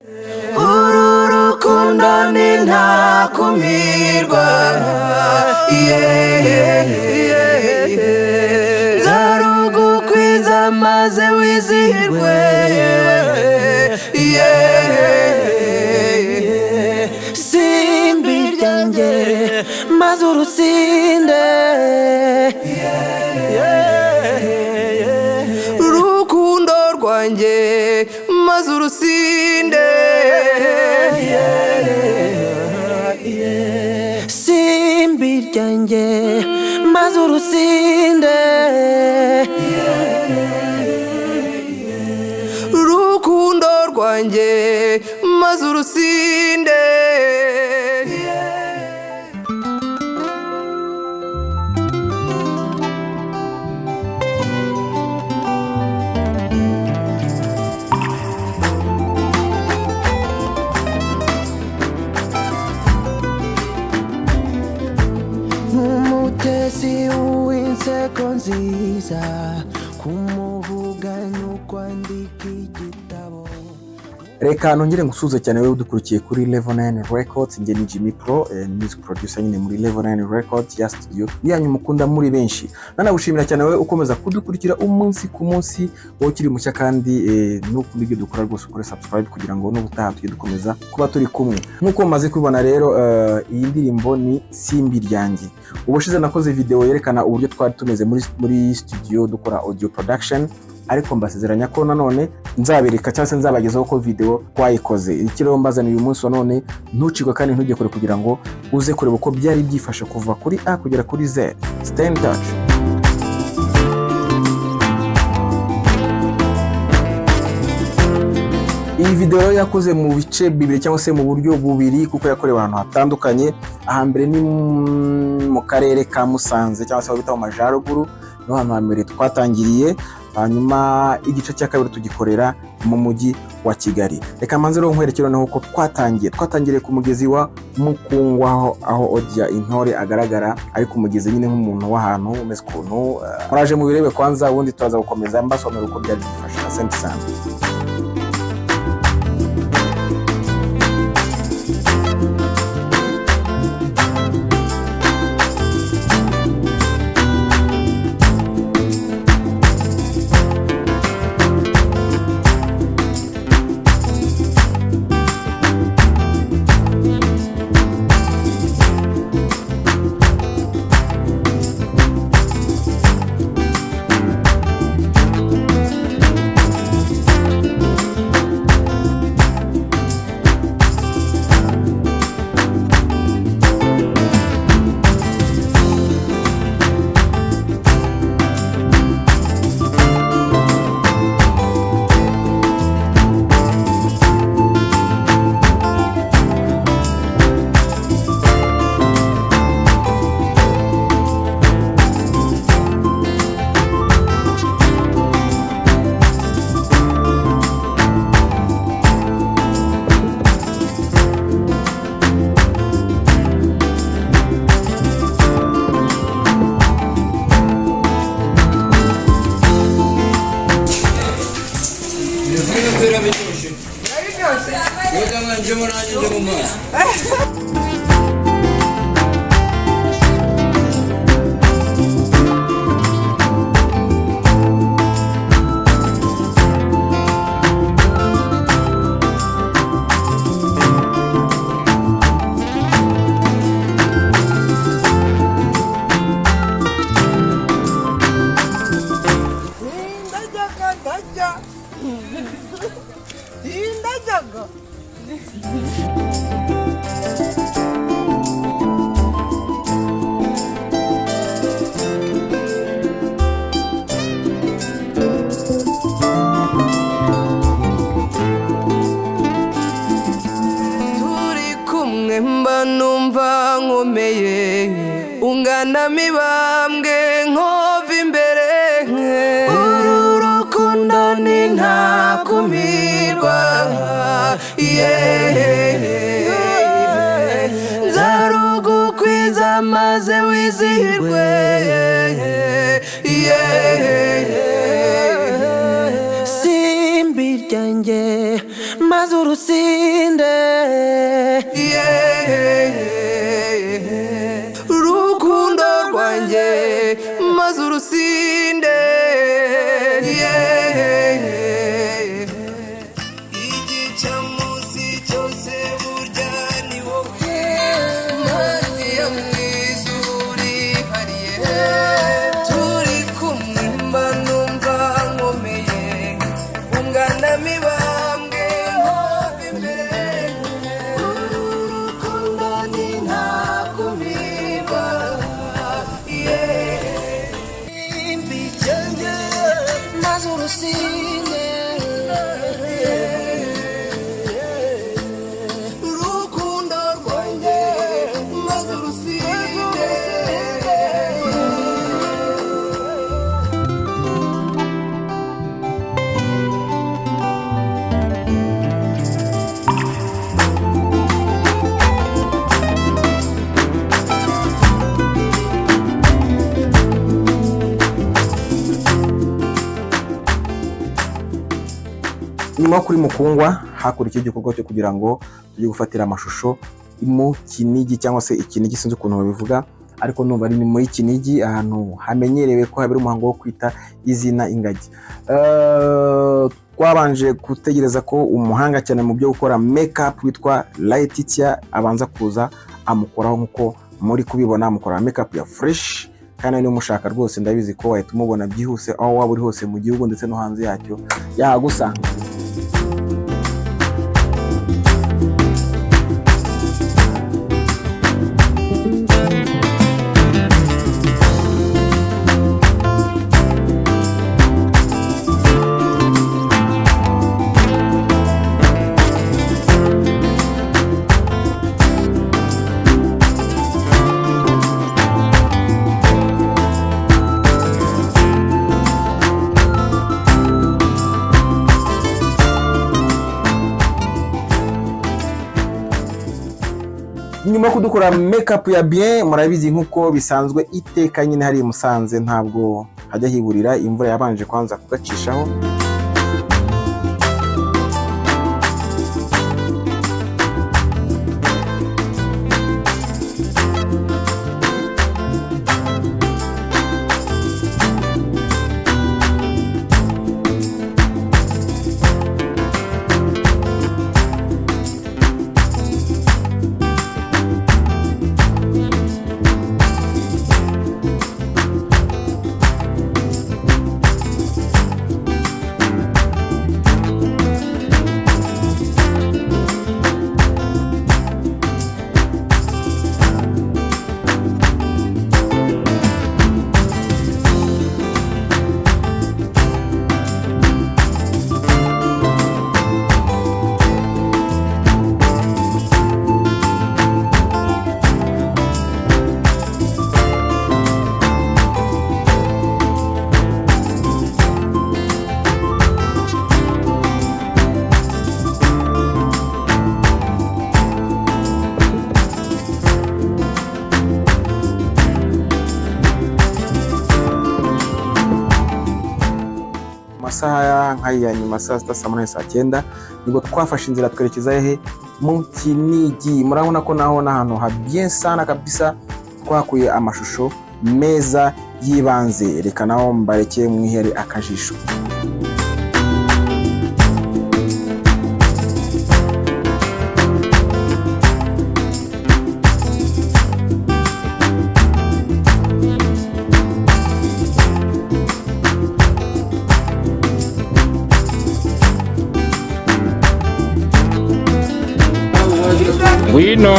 Uru rukundo ni ntakumirwa, nzarugukwiza maze wizihirwe. Simbi ryanjye, maze urusinde. Rukundo rwanjye, maze urusinde. Simbi ryanjye, maze urusinde. Rukundo rwanjye, maze urusinde. N'umutesi w'inseko nziza, kumuvuga ni ukwandika igitabo. Reka nongere ngusuhuze cyane wowe udukurikiye kuri Level 9 Records. Njye ni Jimmy Pro, music producer nyine muri Level 9 Records ya studio yanyu mukunda muri benshi. Nanagushimira cyane wowe ukomeza kudukurikira umunsi ku munsi, wowe ukiri mushya kandi n'ukunda ibyo dukora rwose, ukore subscribe kugira ngo n'ubutaha tujye dukomeza kuba turi kumwe. Nk'uko mumaze kubibona rero, iyi ndirimbo ni Simbi Ryanjye. Ubushize nakoze video yerekana uburyo twari tumeze muri studio dukora audio production, ariko mbasezeranya ko nanone nzabereka cyangwa se nzabagezaho ko video twayikoze. Iki rero mbazaniye uyu munsi wa none, ntucikwe kandi ntujye kure kugira ngo uze kureba uko byari byifashe kuva kuri A kugera kuri Z. Stay in touch. Iyi video rero yakoze mu bice bibiri cyangwa se mu buryo bubiri, kuko yakorewe ahantu hatandukanye. Ahambere ni mu karere ka Musanze cyangwa se aho bita mu Majyaruguru, niho hantu hambere twatangiriye. Hanyuma igice cya kabiri tugikorera mu mujyi wa Kigali. Reka mbanze rero nkwereke noneho uko twatangiye. Twatangiriye ku mugezi wa Mukungwa, aho Odia Intore agaragara ari ku mugezi nyine nk'umuntu w'ahantu umeze ukuntu. Muraje mubirebe kwanza, ubundi turaza gukomeza mbasobanurira uko byari byifashe. Asante sana. Njemo nanjye njye mu mazi. Ndajyaga ndajya ndajyaga. Turi kumwe mba numva nkomeye, ungana mibambwe nkova imbere. Uru rukundo ni ntakumirwa, yeah. Nzarugukwiza maze wizihirwe, yeah. Simbi ryanjye, maze Maze urusinde. Rukundo rwanjye, maze urusinde. Igicamunsi cyose burya ni wowe mazi ya mwiza urihariye. Turi kumwe mba numva nkomeye, ungana mibambwe nkova imbere. Urukundo ni ntakumirwa, yeah. Maze urusinde. Urukundo rwanjye, maze urusinde. Nyuma yo kuri Mukungwa hakurikiye igikorwa cyo kugira ngo tujye gufatira amashusho mu Kinigi, cyangwa se Ikinigi, sinzi ukuntu babivuga, ariko numva ari muri Kinigi, ahantu hamenyerewe ko habera umuhango wo kwita izina ingagi. Twabanje gutegereza ko umuhanga cyane mu byo gukora make-up witwa Laetitia abanza kuza amukoraho, nk'uko muri kubibona, amukora make-up ya fresh. Kandi niba umushaka rwose, ndabizi ko wahita umubona byihuse aho waba uri hose mu gihugu ndetse no hanze yacyo, yahagusanga. Nyuma yo kudukora make-up ya bien, murabizi nk'uko bisanzwe iteka nyine hari i Musanze ntabwo hajya hiburira imvura, yabanje kwanza kugacishaho. Masaha nk'aya nyuma saa 6, saa 8, saa 9, nibwo twafashe inzira twerekeza hehe? Mu Kinigi. Murabona ko naho ni ahantu ha bien sana kabisa, twakuye amashusho meza y'ibanze. Reka naho mbareke mwihere akajisho. Ngwino.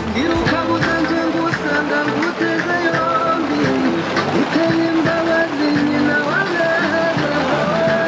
Ndiruka nje ngusanga nguteze yombi, uteye imbabazi nyina wa beza.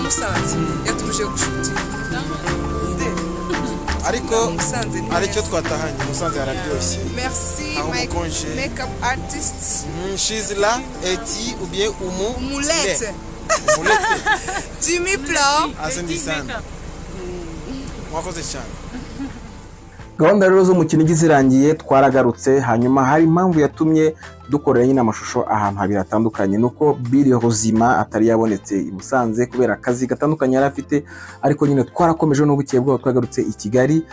Musanze yatubujije gushutinga. Nde? Ariko Musanze ni aricyo heza. Twatahanye Musanze hararyoshye. Merci Aho my mukonje. Makeup artist. Shizla eti ou bien Umu Umulete. Umulete. Jimmy Plan. Asante sana, mwakoze cyane. Gahunda rero zo mu Kinigi zirangiye, twaragarutse. Hanyuma hari impamvu yatumye dukorera nyine amashusho ahantu habiri hatandukanye, nuko Bill Ruzima atari yabonetse i Musanze kubera akazi gatandukanye yari afite. Ariko nyine twarakomeje, n'ubukeye bwaho twagarutse i Kigali,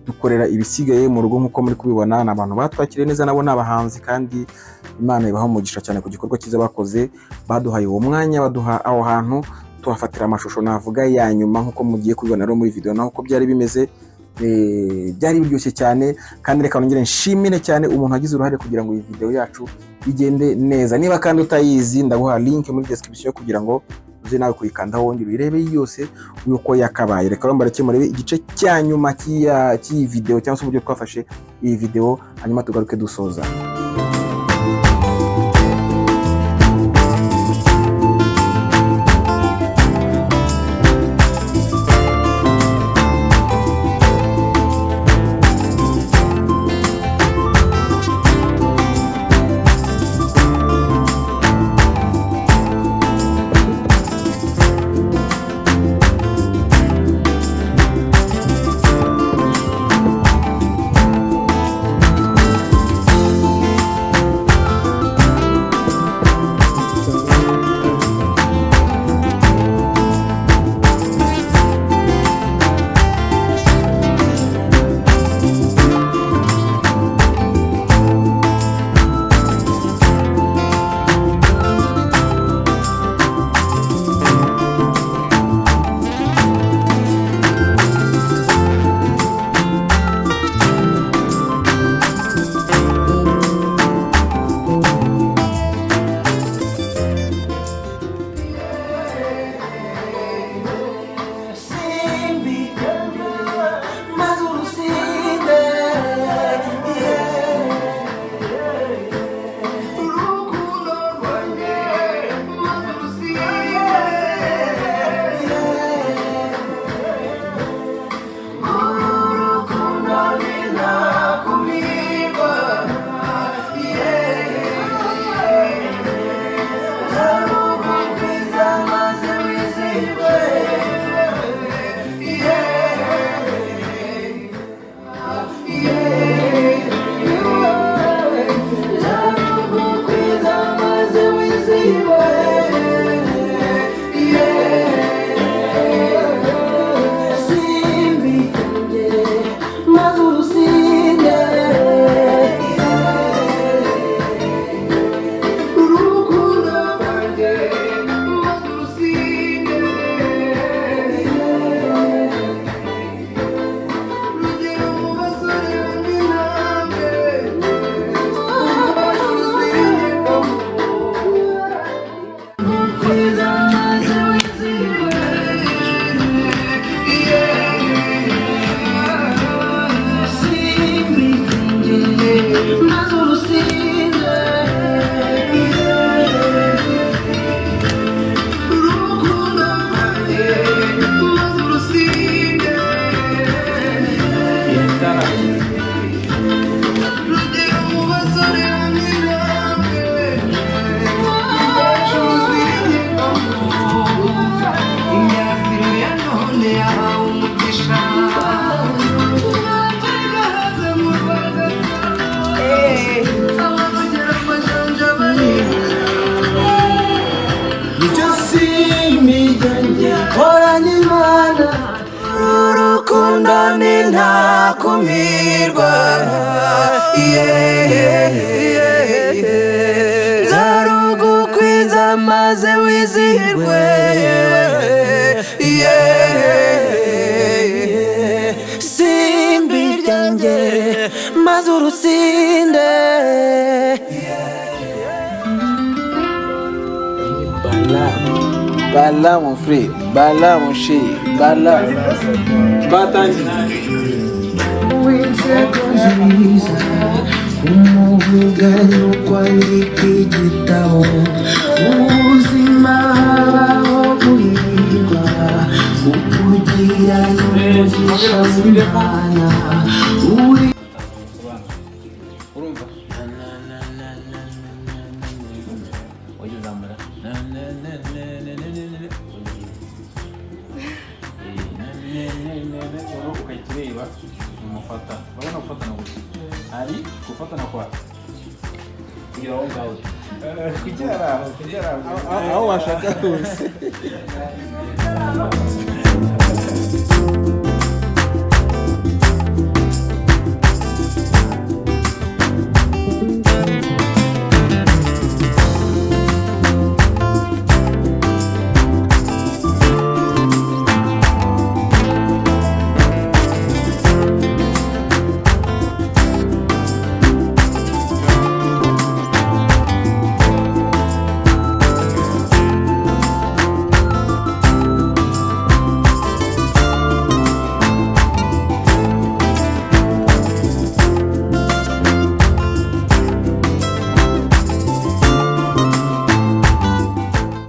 dukorera ibisigaye mu rugo nk'uko muri kubibona. Ni abantu batwakiriye neza, nabo ni abahanzi, kandi Imana ibaha umugisha cyane ku gikorwa cyiza bakoze. Baduhaye uwo mwanya, baduha aho hantu tuhafatira amashusho navuga ya nyuma, nk'uko mugiye kubibona rero muri video. Naho uko byari bimeze, byari biryoshye cyane. Kandi reka nongere nshimire cyane umuntu wagize uruhare kugira ngo iyi video yacu igende neza. Niba kandi utayizi, ndaguha link muri description kugira ngo uze nawe kuyikandaho, wongere uyirebe yose uko yakabaye. Reka rero mbareke murebe igice cya nyuma cy'iyi video, cyangwa se uburyo twafashe iyi video, hanyuma tugaruke dusoza. Maze urusinde. Urukundo rwanjye maze urusinde. Urukundo ninakumirwa. Nzarugukwiza maze wizihirwe. Nzarugukwiza maze wizihirwe. Simbi yanjye maze urusinde. Urukundo rwanjye maze urusinde. Rugero mu basore bamwe namwe. Rugero mu basore bamwe namwe. Imyasiro ya none yahawe umugisha. Gahaze mu Rwagasabo, ababagera amajanja barica. Nicyo simbi ryanjye horana Imana. Urukundo ni ntakumirwa. Nzarugukwiza maze wizihirwe. Simbi ryanjye maze urusinde. Bala, bala mon frère, bala mon chéri, bala. Batangiye. Inseko nziza umuvuga kwandika igitabo ubuzima habaho guhirwa. Dusubiremo. Imana uri Urumva na na na na na na na na, ujya uzamura na na na na na na na na, ujya na na na na na, noneho ugahita ureba umufata. Urabona gufatana gutya, hari gufatana kwa kugira aho ngaho kugera aho, kugera aho, aho washaka hose.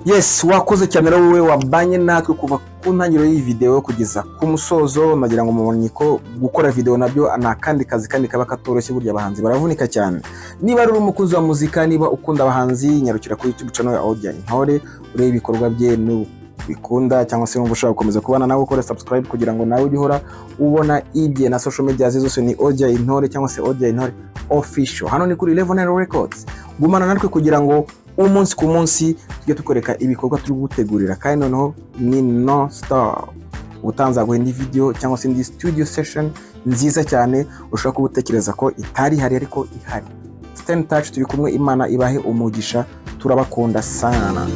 Yes, wakoze cyane rero wowe wabanye natwe kuva ku ntangiriro y'iyi video kugeza ku musozo. Nagira ngo mubonye ko gukora video nabyo ni akandi kazi kandi kaba katoroshye. Burya abahanzi baravunika cyane. Niba ari umukunzi wa muzika, niba ukunda abahanzi, nyarukira kuri YouTube channel ya Audia Intore urebe ibikorwa bye. Nubikunda cyangwa se wumva ushaka gukomeza kubana nawe, ukore subscribe kugira ngo nawe ujye uhora ubona ibye. Na social media ze zose ni Audia Intore cyangwa se Audia Intore Official. Hano ni kuri Level 9 Records. Gumana natwe kugira ngo umunsi ku munsi tujye tukwereka ibikorwa turi gutegurira, kandi noneho ni non stop. Utanzaguha indi video cyangwa se indi studio session nziza cyane ushobora kuba utekereza ko itari ihari ariko ihari. Stay in touch, turi kumwe. Imana ibahe umugisha, turabakunda sana.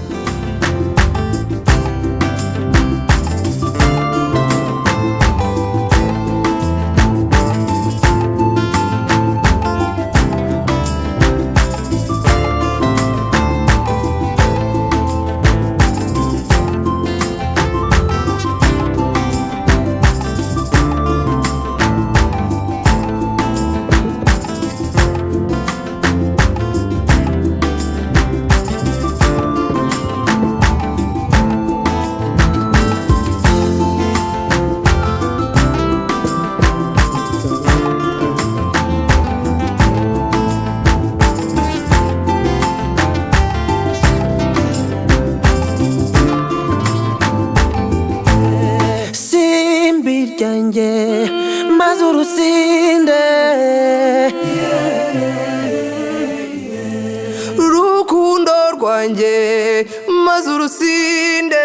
Simbi ryanjye maze urusinde, Rukundo rwanjye maze urusinde.